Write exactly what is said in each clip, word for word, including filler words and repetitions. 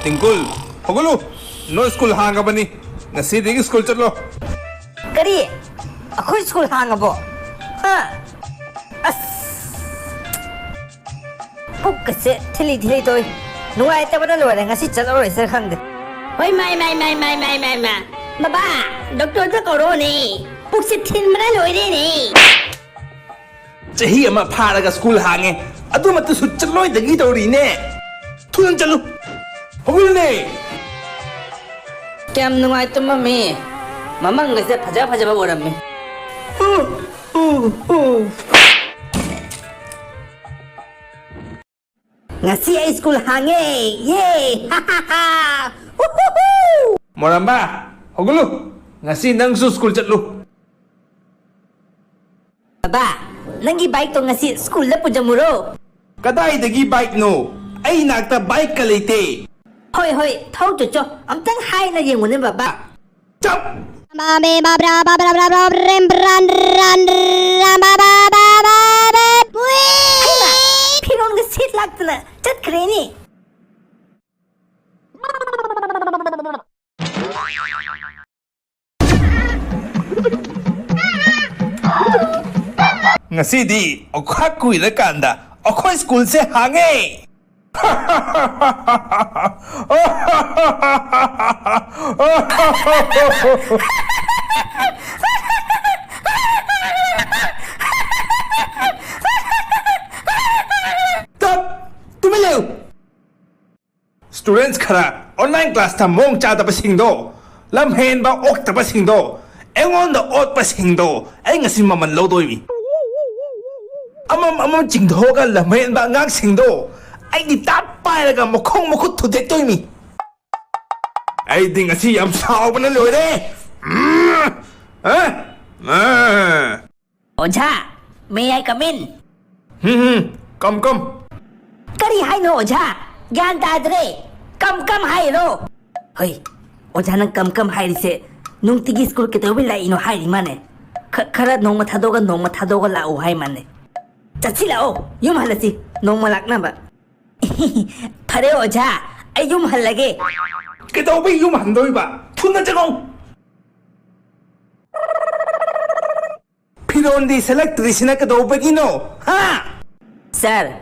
ꯇꯤꯡꯀꯨꯜ, ꯍꯧꯒꯠꯂꯨ꯫ ꯅꯣꯏ ꯁ꯭ꯀꯨꯜ ꯍꯥꯡꯉꯕꯅꯤ꯫ ꯉꯁꯤꯗꯒꯤ ꯁ꯭ꯀꯨꯜ ꯆꯠꯂꯣ꯫ ꯀꯔꯤ? ꯑꯩꯈꯣꯏ ꯁ꯭ꯀꯨꯜ ꯍꯥꯡꯉꯕꯣ? ꯍꯥ? ꯑꯁ! ꯄꯨꯛꯀꯁꯦ ꯊꯤꯜꯂꯤ ꯊꯤꯜꯂꯤ ꯇꯧꯏ꯫ ꯅꯨꯡꯉꯥꯏꯇꯕꯅ ꯂꯣꯏꯔꯦ꯫ ꯉꯁꯤ ꯆꯠꯂꯔꯣꯏꯁꯤꯔ ꯈꯪꯗꯦ꯫ ꯍꯣꯏ, ꯃꯥꯏ, ꯃꯥꯏ, ꯃꯥꯏ, ꯃꯥꯏ, ꯃꯥꯏ, ꯃꯥꯏ, ꯃꯥꯏ꯫ ꯕꯕꯥ, ꯗꯣꯛꯇꯔꯗ ꯀꯧꯔꯣꯅꯦ꯫ ꯄꯨꯛꯁꯦ ꯊꯤꯟꯕꯅ ꯂꯣꯏꯔꯦꯅꯦ꯫ ꯆꯍꯤ ꯑꯃ ꯐꯥꯔꯒ ꯁ꯭ꯀꯨꯜ ꯍꯥꯡꯉꯦ, ꯑꯗꯨꯃꯛꯇꯁꯨ ꯆꯠꯂꯣꯏꯗꯒꯤ ꯇꯧꯔꯤꯅꯦ꯫ ꯊꯨꯅ ꯆꯠꯂꯨ꯫ ꯍꯧꯒꯠꯂꯨꯅꯦ꯫ ꯀꯌꯥꯝ ꯅꯨꯡꯉꯥꯏ ꯇꯨꯝꯃꯝꯃꯤ꯫ ꯃꯃꯪꯒꯁꯦ ꯐꯖ ꯐꯖꯕ ꯎꯔꯝꯃꯤ꯫ ꯎ, ꯎ, ꯎ꯫ ꯉꯁꯤ ꯑꯩ ꯁ꯭ꯀꯨꯜ ꯍꯥꯡꯉꯦ꯫ ꯌꯦ! ꯍꯥ, ꯍꯥ, ꯍꯥ! ꯍꯨ, ꯍꯨ, ꯍꯨ! ꯃꯣꯔꯥꯝꯕ, ꯍꯧꯒꯠꯂꯨ꯫ ꯉꯁꯤ ꯅꯪꯁꯨ ꯁ꯭ꯀꯨꯜ ꯆꯠꯂꯨ꯫ ꯕꯕꯥ, ꯅꯪꯒꯤ ꯕꯥꯏꯛꯇꯣ ꯉꯁꯤ ꯁ꯭ꯀꯨꯜꯗ ꯄꯨꯖꯃꯨꯔꯣ? ꯀꯗꯥꯏꯗꯒꯤ ꯕꯥꯏꯛꯅꯣ? ꯑꯩ ꯅꯥꯛꯇ ꯕꯥꯏꯛꯀ ꯂꯩꯇꯦ꯫ ꯍꯣꯏ, ꯍꯣꯏ, ꯊꯧ ꯆꯣꯆꯣ꯫ ꯑꯝꯇꯪ ꯍꯥꯏꯅ ꯌꯦꯡꯉꯨꯅꯦ, ꯕꯕꯥ꯫ ꯆꯞ! ꯕꯥꯕꯦ ꯕꯥꯕ꯭ꯔꯥ ꯕꯥꯕ꯭ꯔꯥ ꯕ꯭ꯔꯥ ꯕ꯭ꯔꯥ ꯕ꯭ꯔꯦꯝ ꯕ꯭ꯔꯥꯟ ꯔꯥꯟ ꯔꯥ ꯕꯥ ꯕꯥ ꯕꯥ ꯕꯥ ꯕꯦ ꯕꯨꯏ! ꯍꯩꯃꯥ! ꯐꯤꯔꯣꯟꯒ ꯁꯦꯠ ꯂꯥꯛꯇꯅ ꯆꯠꯈ꯭ꯔꯦꯅꯦ꯫ ꯉꯁꯤꯗꯤ ꯑꯣꯈꯥꯛ ꯀꯨꯏꯔꯀꯥꯟꯗ ꯑꯩꯈꯣꯏ ꯁ꯭ꯀꯨꯜꯁꯦ ꯍꯥꯡꯉꯦ꯫ ꯇꯞ! ꯇꯨꯃꯤꯟ ꯂꯩꯌꯨ! ꯁ꯭ꯇꯨꯗꯦꯟꯠꯁ ꯈꯔ ꯑꯣꯟꯂꯥꯏꯟ ꯀ꯭ꯂꯥꯁꯇ ꯃꯑꯣꯡ ꯆꯥꯗꯕꯁꯤꯡꯗꯣ, ꯂꯝꯍꯦꯟꯕ ꯑꯣꯛꯇꯕꯁꯤꯡꯗꯣ ꯑꯩꯉꯣꯟꯗ ꯑꯣꯠꯄꯁꯤꯡꯗꯣ ꯑꯩ ꯉꯁꯤ ꯃꯃꯜ ꯂꯧꯗꯣꯏꯅꯤ꯫ ꯑꯃꯝ ꯑꯃꯝ ꯆꯤꯡꯊꯣꯛꯑꯒ ꯂꯝꯍꯦꯟꯕ ꯑꯉꯥꯡꯁꯤꯡꯗꯣ ꯑꯩꯗꯤ ꯇꯥꯞ ꯄꯥꯏꯔꯒ ꯃꯈꯣꯡ ꯃꯈꯨꯠ ꯊꯨꯗꯦꯛꯇꯣꯏꯅꯤ꯫ ꯑꯩꯗꯤ ꯉꯁꯤ ꯌꯥꯝ ꯁꯥꯎꯕꯅ ꯂꯣꯏꯔꯦ꯫ ꯎꯝ, ꯑ, ꯑ꯫ ꯑꯣꯖꯥ, may I come in? Hum, Hum, come, come. ꯀꯔꯤ ꯍꯥꯏꯅꯣ ꯑꯣꯖꯥ? ꯒ꯭ꯌꯥꯟ ꯇꯥꯗ꯭ꯔꯦ꯫ Come, come ꯍꯥꯏꯔꯣ? ꯍꯣꯏ, ꯑꯣꯖꯥ, ꯅꯪ come, come ꯍꯥꯏꯔꯤꯁꯦ ꯅꯨꯡꯇꯤꯒꯤ ꯁ꯭ꯀꯨꯜ ꯀꯩꯗꯧꯕꯩ ꯂꯥꯛꯏꯅꯣ ꯍꯥꯏꯔꯤ ꯃꯥꯅꯦ꯫ ꯈ-, ꯈꯔ ꯅꯣꯡꯃ ꯊꯥꯗꯣꯛꯑꯒ, ꯅꯣꯡꯃ ꯊꯥꯗꯣꯛꯑꯒ ꯂꯥꯛꯑꯣ ꯍꯥꯏ ꯃꯥꯅꯦ꯫ ꯆꯠꯁꯤ ꯂꯥꯛꯑꯣ, ꯌꯨꯝ ꯍꯜꯂꯁꯤ, ꯅꯣꯡꯃ ꯂꯥꯛꯅꯕ꯫ ꯐꯔꯦ ꯑꯣꯖꯥ, ꯑꯩ ꯌꯨꯝ ꯍꯜꯂꯒꯦ꯫ ꯀꯩꯗꯧꯕꯩ ꯌꯨꯝ ꯍꯟꯗꯣꯏꯕ? ꯊꯨꯅ ꯆꯠꯂꯣ꯫ ꯐꯤꯔꯣꯟꯗꯤ ꯁꯦꯠꯂꯛꯇ꯭ꯔꯤꯁꯤꯅ ꯀꯩꯗꯧꯕꯒꯤꯅꯣ? ꯍꯥ? ꯁꯥꯔ,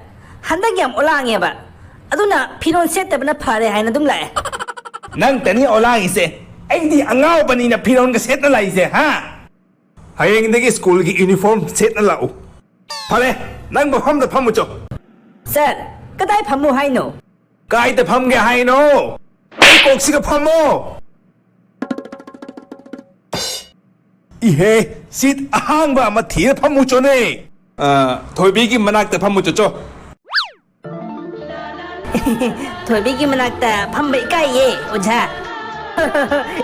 ꯍꯟꯗꯛ ꯌꯥꯝ ꯑꯣꯂꯥꯡꯉꯦꯕ, ꯑꯗꯨꯅ ꯐꯤꯔꯣꯟ ꯁꯦꯠꯇꯕꯅ ꯐꯔꯦ ꯍꯥꯏꯅ ꯑꯗꯨꯝ ꯂꯥꯛꯑꯦ꯫ ꯅꯪꯇꯅꯤ ꯑꯣꯂꯥꯡꯉꯤꯁꯦ꯫ ꯑꯩꯗꯤ ꯑꯉꯥꯎꯕꯅꯤꯅ ꯐꯤꯔꯣꯟꯒ ꯁꯦꯠꯅ ꯂꯥꯛꯏꯁꯦ, ꯍꯥ? ꯍꯌꯦꯡꯗꯒꯤ ꯁ꯭ꯀꯨꯜꯒꯤ ꯌꯨꯅꯤꯐꯣꯔꯝ ꯁꯦꯠꯅ ꯂꯥꯛꯎ꯫ ꯐꯔꯦ, ꯅꯪ ꯃꯐꯝꯗ ꯐꯝꯃꯨ ꯆꯣ꯫ ꯁꯥꯔ, ꯀꯗꯥꯏ ꯐꯝꯃꯨ ꯍꯥꯏꯅꯣ? ꯀꯥꯏꯗ ꯐꯝꯒꯦ ꯍꯥꯏꯅꯣ? ꯑꯩ ꯀꯣꯛꯁꯤꯒ ꯐꯝꯃꯣ꯫ ꯏꯍꯦ, ꯁꯤꯠ ꯑꯍꯥꯡꯕ ꯑꯃ ꯊꯤꯔ ꯐꯝꯃꯨ ꯆꯣꯅꯦ꯫ ꯑ, ꯊꯣꯏꯕꯤꯒꯤ ꯃꯅꯥꯛꯇ ꯐꯝꯃꯨ ꯆꯣꯆꯣ꯫ ꯊꯣꯏꯕꯤꯒꯤ ꯃꯅꯥꯛꯇ ꯐꯝꯕ ꯏꯀꯥꯏꯌꯦ, ꯑꯣꯖꯥ꯫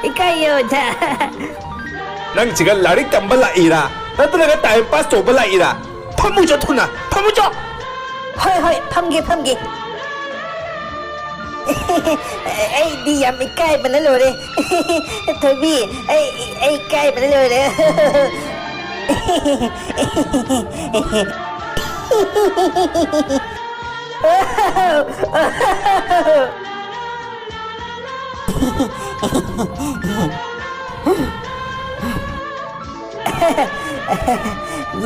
ꯏꯀꯥꯏꯌꯦ, ꯑꯣꯖꯥ꯫ ꯅꯪꯁꯤꯒ ꯂꯥꯏꯔꯤꯛ ꯇꯝꯕ ꯂꯥꯛꯏꯔꯥ, ꯅꯠꯇ꯭ꯔꯒ ꯇꯥꯏꯝ ꯄꯥꯁ ꯇꯧꯕ ꯂꯥꯛꯏꯔꯥ? ꯐꯝꯃꯨ ꯆꯣ ꯊꯨꯅ, ꯐꯝꯃꯨ ꯆꯣ꯫ ꯍꯣꯏ, ꯍꯣꯏ, ꯐꯝꯒꯦ, ꯐꯝꯒꯦ꯫ ꯑꯩꯗꯤ ꯌꯥꯝ ꯏꯀꯥꯏꯕꯅ ꯂꯣꯏꯔꯦ꯫ ꯊꯣꯏꯕꯤ, ꯑꯩ, ꯑꯩ ꯏꯀꯥꯏꯕꯅ ꯂꯣꯏꯔꯦ꯫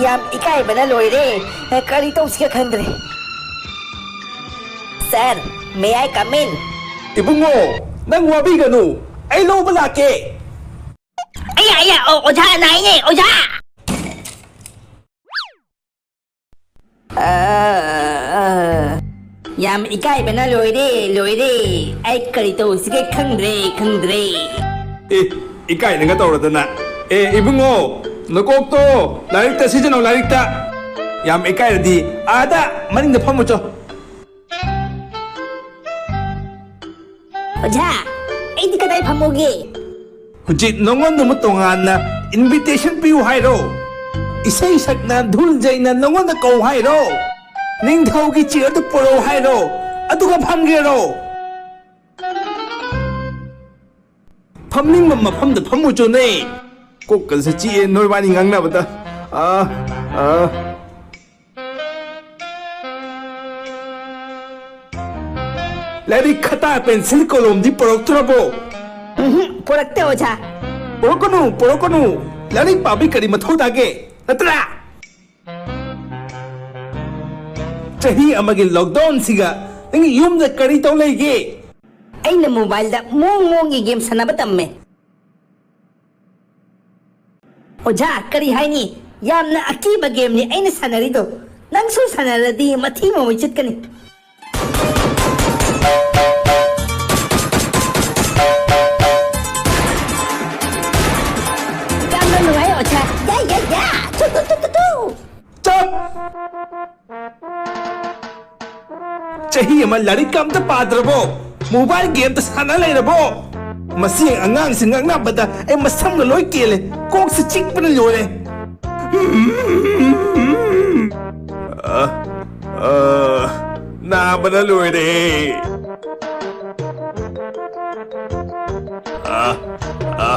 ꯌꯥꯝ ꯏꯀꯥꯏꯕꯅ ꯂꯣꯏꯔꯦ꯫ ꯀꯔꯤ ꯇꯧꯁꯤꯒꯦ ꯈꯪꯗ꯭ꯔꯦ꯫ Sir, may I come in? ꯏꯕꯨꯡꯉꯣ, ꯅꯪ ꯋꯥꯕꯤꯒꯅꯨ, ꯑꯩ ꯂꯧꯕ ꯂꯥꯛꯀꯦ꯫ ꯑꯌꯥ, ꯑꯌꯥ, ꯑꯣ, ꯑꯣꯖꯥ ꯅꯥꯏꯅꯦ, ꯑꯣꯖꯥ! ꯑ, ꯑ, ꯌꯥꯝ ꯏꯀꯥꯏꯕꯅ ꯂꯣꯏꯔꯦ, ꯂꯣꯏꯔꯦ꯫ ꯑꯩ ꯀꯔꯤ ꯇꯧꯁꯤꯒꯦ ꯈꯪꯗ꯭ꯔꯦ, ꯈꯪꯗ꯭ꯔꯦ꯫ ꯑꯦ, ꯏꯀꯥꯏꯅꯒ ꯇꯧꯔꯗꯅ꯫ ꯑꯦ, ꯏꯕꯨꯡꯉꯣ, ꯅꯀꯣꯛꯇꯣ ꯂꯥꯏꯔꯤꯛꯇ ꯁꯤꯖꯤꯟꯅꯧ, ꯂꯥꯏꯔꯤꯛꯇ꯫ ꯌꯥꯝ ꯏꯀꯥꯏꯔꯗꯤ ꯑꯥꯗ ꯃꯅꯤꯡꯗ ꯐꯝꯃꯨ ꯆꯣ꯫ ꯑꯣꯖꯥ, ꯑꯩꯗꯤ ꯀꯗꯥꯏ ꯐꯝꯃꯨꯒꯦ? ꯍꯧꯖꯤꯛ ꯅꯉꯣꯟꯗ ꯑꯃꯨꯛ ꯇꯣꯉꯥꯟꯅ invitation ꯄꯤꯌꯨ ꯍꯥꯏꯔꯣ? ꯏꯁꯩ ꯁꯛꯅ, ꯙꯨꯜ ꯖꯩꯅ ꯅꯉꯣꯟꯗ ꯀꯧ ꯍꯥꯏꯔꯣ? ꯅꯤꯡꯊꯧꯒꯤ chairꯗꯨ ꯄꯨꯔꯛꯎ ꯍꯥꯏꯔꯣ? ꯑꯗꯨꯒ ꯐꯝꯒꯦꯔꯣ? ꯐꯝꯅꯤꯡꯕ ꯃꯐꯝꯗ ꯐꯝꯃꯨ ꯆꯣꯅꯦ꯫ ꯀꯣꯛꯀꯁꯦ ꯆꯤꯛꯑꯦ ꯅꯣꯏꯕꯥꯅꯤ ꯉꯥꯡꯅꯕꯗ꯫ ꯑꯥ, ꯑꯥ꯫ ꯂꯥꯏꯔꯤꯛ ꯈꯇꯥ ꯄꯦꯟꯁꯤꯜ ꯀꯣꯂꯣꯝꯗꯤ ꯄꯨꯔꯛꯇ꯭ꯔꯕꯣ? ꯎꯝꯍꯨꯝ, ꯄꯨꯔꯛꯇꯦ ꯑꯣꯖꯥ꯫ ꯄꯨꯔꯛꯀꯅꯨ, ꯄꯨꯔꯛꯀꯅꯨ꯫ ꯂꯥꯏꯔꯤꯛ ꯄꯥꯕꯒꯤ ꯀꯔꯤ ꯃꯊꯧ ꯇꯥꯒꯦ? ꯅꯠꯇ꯭ꯔꯥ? ꯆꯍꯤ ꯑꯃꯒꯤ ꯂꯣꯛꯗꯥꯎꯟꯁꯤꯒ ꯅꯪꯒꯤ ꯌꯨꯝꯗ ꯀꯔꯤ ꯇꯧ ꯂꯩꯒꯦ? ꯑꯩꯅ ꯃꯣꯕꯥꯏꯜꯗ ꯃꯣꯡ ꯃꯣꯡꯒꯤ ꯒꯦꯝ ꯁꯥꯟꯅꯕ ꯇꯝꯃꯦ꯫ ꯑꯣꯖꯥ, ꯀꯔꯤ ꯍꯥꯏꯅꯤ? ꯌꯥꯝꯅ ꯑꯀꯤꯕ ꯒꯦꯝꯅꯤ ꯑꯩꯅ ꯁꯥꯟꯅꯔꯤꯗꯣ꯫ ꯅꯪꯁꯨ ꯁꯥꯟꯅꯔꯗꯤ ꯃꯊꯤ ꯃꯃꯩ ꯆꯠꯀꯅꯤ꯫ ꯌꯥꯝꯅ ꯅꯨꯡꯉꯥꯏ, ꯑꯣꯖꯥ꯫ ꯌꯥ, ꯌꯥ, ꯌꯥ! Two, two, two, two, two! ꯆꯞ! ꯆꯍꯤ ꯑꯃ ꯂꯥꯏꯔꯤꯛꯀ ꯑꯝꯇ ꯄꯥꯗ꯭ꯔꯕꯣ? ꯃꯣꯕꯥꯏꯜ ꯒꯦꯝꯇ ꯁꯥꯟꯅ ꯂꯩꯔꯕꯣ? ꯃꯁꯤ ꯑꯉꯥꯡꯁꯤꯡ ꯉꯛꯅꯕꯗ ꯑꯩ ꯃꯁꯝꯒ ꯂꯣꯏ ꯀꯦꯜꯂꯦ꯫ ꯀꯣꯛꯁꯤ ꯆꯤꯛꯄꯅ ꯂꯣꯏꯔꯦ꯫ ꯑ, ꯑ, ꯅꯥꯕꯅ ꯂꯣꯏꯔꯦ꯫ ꯑ, ꯑ,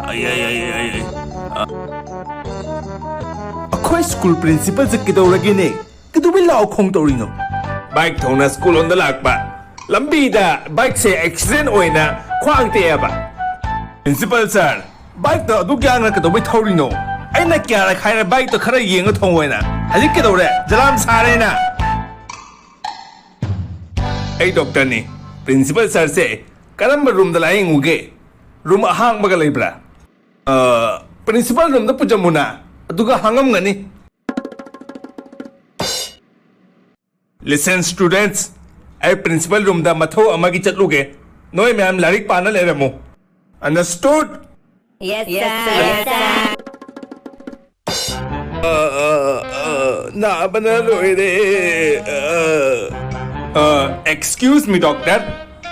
ꯑꯩ, ꯑꯩ, ꯑꯩ, ꯑꯩ, ꯑꯩ, ꯑ꯫ ꯑꯩꯈꯣꯏ ꯁ꯭ꯀꯨꯜ ꯄ꯭ꯔꯤꯟꯁꯤꯄꯜꯁꯦ ꯀꯩꯗꯧꯔꯒꯦꯅꯦ? ꯀꯩꯗꯧꯕꯩ ꯂꯥꯎ ꯈꯣꯡ ꯇꯧꯔꯤꯅꯣ? ꯕꯥꯏꯛ ꯊꯧꯅ ꯁ꯭ꯀꯨꯜ ꯂꯣꯝꯗ ꯂꯥꯛꯄ꯫ ꯂꯝꯕꯤꯗ ꯕꯥꯏꯛꯁꯦ ꯑꯦꯛꯁꯤꯗꯦꯟ ꯑꯣꯏꯅ ꯈ꯭ꯋꯥꯡ ꯇꯦꯛꯑꯦꯕ꯫ "ꯄ꯭ꯔꯤꯟꯁꯤꯄꯜ ꯁꯥꯔ, ꯕꯥꯏꯛꯇꯣ ꯑꯗꯨꯛ ꯌꯥꯡꯅ ꯀꯩꯗꯧꯕꯩ ꯊꯧꯔꯤꯅꯣ? ꯑꯩꯅ ꯀꯌꯥꯔꯛ ꯍꯥꯏꯔꯦ ꯕꯥꯏꯛꯇꯣ ꯈꯔ ꯌꯦꯡꯉ ꯊꯧꯑꯣꯅ꯫ ꯍꯧꯖꯤꯛ ꯀꯩꯗꯧꯔꯦ? ꯖꯂꯥꯝ ꯁꯥꯔꯦꯅ?" ꯑꯩ ꯗꯣꯛꯇꯔꯅꯤ꯫ ꯄ꯭ꯔꯤꯟꯁꯤꯄꯜ ꯁꯥꯔꯁꯦ ꯀꯔꯝꯕ ꯔꯨꯝꯗ ꯂꯥꯌꯦꯡꯉꯨꯒꯦ? ꯔꯨꯝ ꯑꯍꯥꯡꯕꯒ ꯂꯩꯕ꯭ꯔꯥ? ꯑ, ꯄ꯭ꯔꯤꯟꯁꯤꯄꯜ ꯔꯨꯝꯗ ꯄꯨꯖꯃꯨꯅ꯫ ꯑꯗꯨꯒ ꯍꯥꯡꯉꯝꯒꯅꯤ꯫ Listen, students, ꯑꯩ ꯄ꯭ꯔꯤꯟꯁꯤꯄꯜ ꯔꯨꯝꯗ ꯃꯊꯧ ꯑꯃꯒꯤ ꯆꯠꯂꯨꯒꯦ꯫ ꯅꯣꯏ ꯃꯌꯥꯝ ꯂꯥꯏꯔꯤꯛ ꯄꯥꯅ ꯂꯩꯔꯝꯃꯨ꯫ Understood? Yes, sir. Yes, sir. ꯑ, ꯑ, ꯑ, ꯅꯥꯕꯅ ꯂꯣꯏꯔꯦ꯫ ꯑ, ꯑ, excuse me, doctor.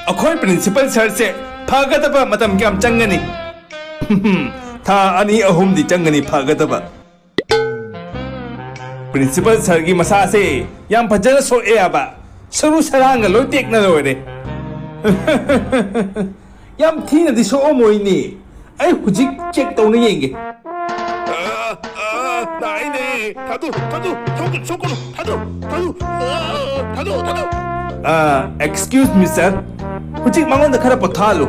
ꯑꯩꯈꯣꯏ ꯄ꯭ꯔꯤꯟꯁꯤꯄꯜ ꯁꯥꯔꯁꯦ ꯐꯒꯗꯕ ꯃꯇꯝ ꯀꯌꯥꯝ ꯆꯪꯒꯅꯤ? ꯊꯥ ꯑꯅꯤ ꯑꯍꯨꯝꯗꯤ ꯆꯪꯒꯅꯤ ꯐꯒꯗꯕ꯫ ꯄ꯭ꯔꯤꯟꯁꯤꯄꯜ ꯁꯥꯔꯒꯤ ꯃꯁꯥꯁꯦ ꯌꯥꯝ ꯐꯖꯅ ꯁꯣꯛꯑꯦ ꯍꯥꯏꯕ꯫ ꯁꯔꯨ ꯁꯔꯥꯡꯒ ꯂꯣꯏ ꯇꯦꯛꯅ ꯂꯣꯏꯔꯦ꯫ ꯌꯥꯝ ꯊꯤꯅꯗꯤ ꯁꯣꯛꯑꯝꯃꯣꯏꯅꯦ꯫ ꯑꯩ ꯍꯧꯖꯤꯛ ꯆꯦꯛ ꯇꯧꯅ ꯌꯦꯡꯒꯦ꯫ ꯑ, ꯑ, ꯅꯥꯏꯅꯦ꯫ ꯊꯥꯗꯣꯛ, ꯊꯥꯗꯣꯛ, ꯁꯣꯛꯀꯅꯨ, ꯁꯣꯛꯀꯅꯨ, ꯊꯥꯗꯣꯛ, ꯊꯥꯗꯣꯛ, ꯑ, ꯊꯥꯗꯣꯛ, ꯊꯥꯗꯣꯛ꯫ ꯑ, excuse me, sir. ꯍꯧꯖꯤꯛ ꯃꯉꯣꯟꯗ ꯈꯔ ꯄꯣꯊꯥꯍꯜꯂꯨ꯫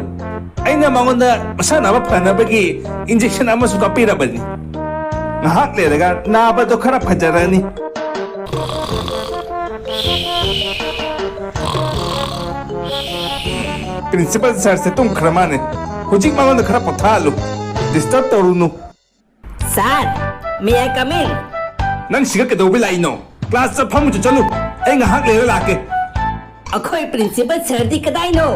ꯑꯩꯅ ꯃꯉꯣꯟꯗ ꯃꯁꯥ ꯅꯥꯕ ꯐꯅꯕꯒꯤ injection ꯑꯃꯁꯨ ꯀꯥꯞꯄꯤꯔꯕꯅꯤ꯫ ꯉꯥꯏꯍꯥꯛ ꯂꯩꯔꯒ ꯅꯥꯕꯗꯣ ꯈꯔ ꯐꯖꯔꯅꯤ꯫ Principal sirꯁꯦ ꯇꯨꯝꯈ꯭ꯔ ꯃꯥꯅꯦ꯫ ꯍꯧꯖꯤꯛ ꯃꯉꯣꯟꯗ ꯈꯔ ꯄꯣꯊꯥꯍꯜꯂꯨ꯫ Disturb ꯇꯧꯔꯨꯅꯨ꯫ Sir, may I come in? ꯅꯪ ꯁꯤꯒ ꯀꯩꯗꯧꯕꯩ ꯂꯥꯛꯏꯅꯣ? Classꯇ ꯐꯝꯃꯨꯆꯣ, ꯆꯠꯂꯨ꯫ ꯑꯩ ꯉꯥꯏꯍꯥꯛ ꯂꯩꯔ ꯂꯥꯛꯀꯦ꯫ ꯑꯩꯈꯣꯏ principal sirꯗꯤ ꯀꯗꯥꯏꯅꯣ?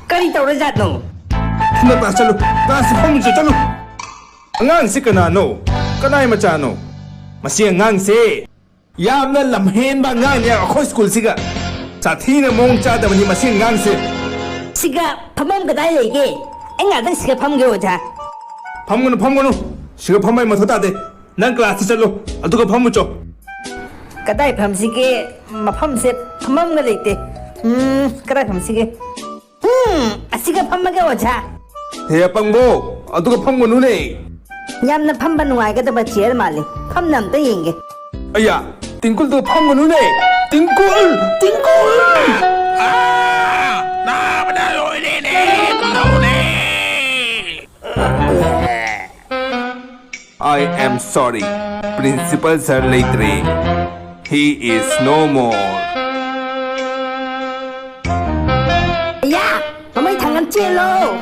ꯀꯔꯤ ꯇꯧꯔꯖꯥꯠꯅꯣ? ꯅꯪ class ꯆꯠꯂꯨ꯫ Classꯇ ꯐꯝꯃꯨꯆꯣ, ꯆꯠꯂꯨ꯫ ꯑꯉꯥꯡꯁꯤ ꯀꯅꯥꯅꯣ? ꯀꯅꯥꯏ ꯃꯆꯥꯅꯣ? ꯃꯁꯤ ꯑꯉꯥꯡꯁꯦ ꯌꯥꯝꯅ ꯂꯝꯍꯦꯟꯕ ꯑꯉꯥꯡꯅꯤ ꯑꯩꯈꯣꯏ schoolꯁꯤꯒ꯫ ꯁꯥꯊꯤꯅ ꯃꯑꯣꯡ ꯆꯥꯗꯕꯅꯤ ꯃꯁꯤ ꯑꯉꯥꯡꯁꯦ꯫ ꯁꯤꯒ ꯐꯝꯐꯝ ꯀꯗꯥꯏ ꯂꯩꯒꯦ? ꯑꯩ ꯉꯥꯛꯇꯪ ꯁꯤꯒ ꯐꯝꯒꯦ, ꯑꯣꯖꯥ꯫ ꯐꯝꯒꯅꯨ, ꯐꯝꯒꯅꯨ꯫ ꯁꯤꯒ ꯐꯝꯕꯩ ꯃꯊꯧ ꯇꯥꯗꯦ꯫ ꯅꯪ classꯇ ꯆꯠꯂꯣ, ꯑꯗꯨꯒ ꯐꯝꯃꯨꯆꯣ꯫ ꯀꯗꯥꯏ ꯐꯝꯁꯤꯒꯦ? ꯃꯐꯝꯁꯦ ꯐꯝꯐꯝꯒ ꯂꯩꯇꯦ꯫ ꯎꯝ, ꯀꯗꯥꯏ ꯐꯝꯁꯤꯒꯦ? ꯎꯝ, ꯑꯁꯤꯒ ꯐꯝꯃꯒꯦ, ꯑꯣꯖꯥ꯫ ꯍꯦ ꯑꯄꯪꯕꯣ, ꯑꯗꯨꯒ ꯐꯝꯒꯅꯨꯅꯦ꯫ ꯌꯥꯝꯅ ꯐꯝꯕ ꯅꯨꯡꯉꯥꯏꯒꯗꯕ chair ꯃꯥꯜꯂꯤ꯫ ꯐꯝꯅ ꯑꯝꯇ ꯌꯦꯡꯒꯦ꯫ ꯑꯌꯥ, ꯇꯤꯡꯀꯨꯜꯗꯨ ꯐꯝꯒꯅꯨꯅꯦ꯫ ꯇꯤꯡꯀꯨꯜ! ꯇꯤꯡꯀꯨꯜ! ꯑꯥ! ꯅꯥꯕꯅ ꯂꯣꯏꯔꯦꯅꯦ! ꯀꯝꯗꯧꯅꯦ? I am sorry. Principal sir ꯂꯩꯇ꯭ꯔꯦ꯫ He is no more. ꯑꯌꯥ! ꯃꯃꯩ ꯊꯥꯡꯒꯠ ꯆꯦꯜꯂꯣ!